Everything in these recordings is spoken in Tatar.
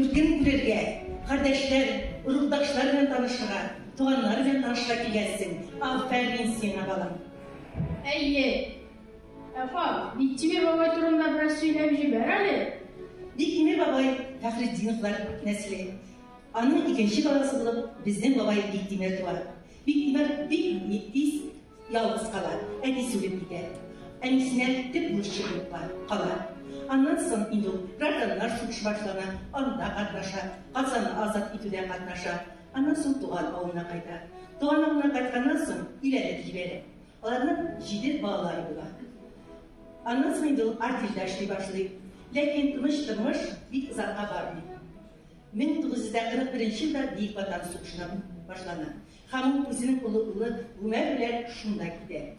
күркен күрергә, кардәшләр, ыругдашлар белән танышырга, туганнар белән танышырга килгәнсең. Афәрин сиңа, балам. Әйе. Әфа, Биктимер бабай турында бераз сөйләп җибәр әле. Биктимер бабай Фәхретдиновлар нәселе. Аның икенче баласы булып безнең бабай Биктимер туа. Биктимер бик тиз ялгыз кала, әтисе үлеп китә. Әнисенә төп бурычы булып кала. Аннан соң инде ул гражданнар сугышы башлана, анда катнаша, Казанны азат итүдә катнаша. Аннан соң туган авылына кайта. Туган авылына кайтканнан соң өйләнеп җибәрә. Аларның җиде балалары була. Аннан соң инде ул артельдә эшли башлый. Ләкин тыныч тормыш бик озакка бармый. 1941 елда Бөек Ватан сугышына башлана. Һәм ул үзенең олы улы Гомәр белән шунда китә.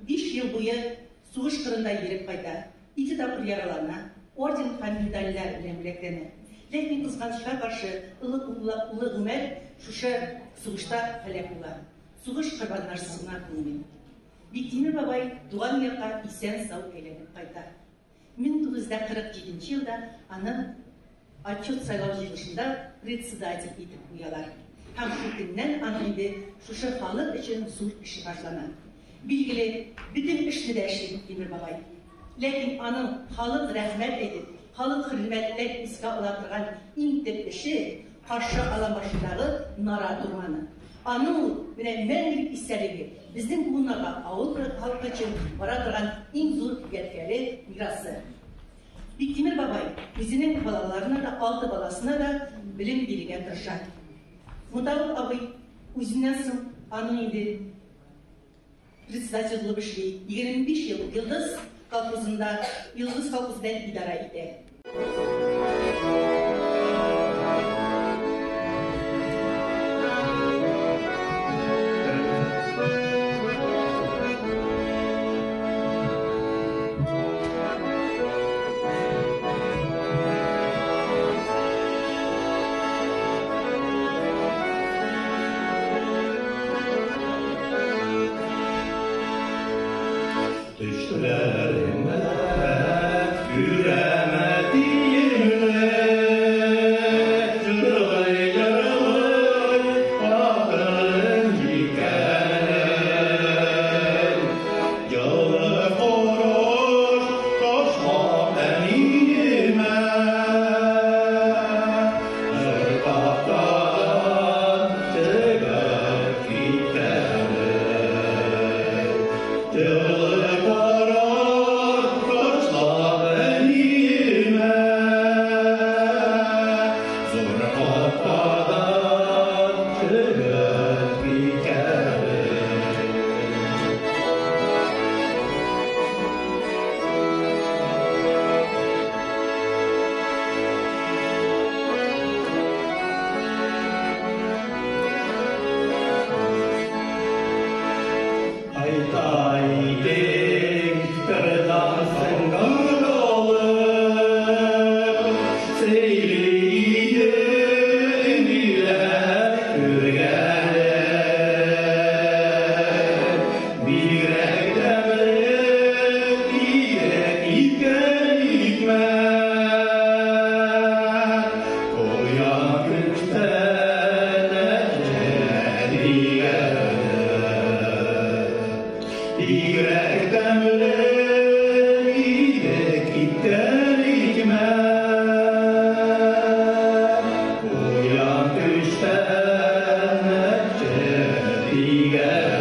5 ел буе сугыш кырында йөреп кайта. Ике тапкыр яралана, орден һәм медальләр белән бүләкләнә. Ләкин кызганычка каршы, олы улы Гомәр шушы сугышта һәлак була. Сугыш корбаннарсыз гына булмый. Биктимер бабай туган якка исән-сау әйләнеп кайта. 1947 елда аны отчет сайлау җыелышында председатель итеп куялар. Һәм шул көннән аның инде шушы халык өчен зур эше башлана. Билгеле, бөтен эшне дә эшли Биктимер бабай. Ләкин аның халык рәхмәт әйтеп, халык хөрмәтләп искә ала торган иң төп эше, Каршы Аланбашындагы нарат урманы. Аның ул менә мәңгелек истәлеге, безнең буыннарга, авыл халкы өчен бара торган иң зур ядкәре, мирасы. Биктимер бабай үзенең балаларына да, алты баласына да белем бирергә тырыша. Муталып абый үзеннән соң аның инде председатель булып эшли. 25 ел Йолдыз колхозында, Йолдыз колхозы белән идарә итә. Төшләремдә күрәм әтиемне, Җырлый-җырлый атын җиккәнен. Җылы караш ташлап әниемә, Зур капкадан чыгып киткәнен. Җылы караш ташлап әниемә, Зур капкадан чыгып киткәнен. Кайта идең кырдан сыңгыр алып, Сөйли идең ниләр күргәнен. Бигрәк тәмле иде киткән икмәк, Куян күчтән әче дигәнен. Бигрәк тәмле иде киткән икмәк, Куян күчтән әче дигәнен.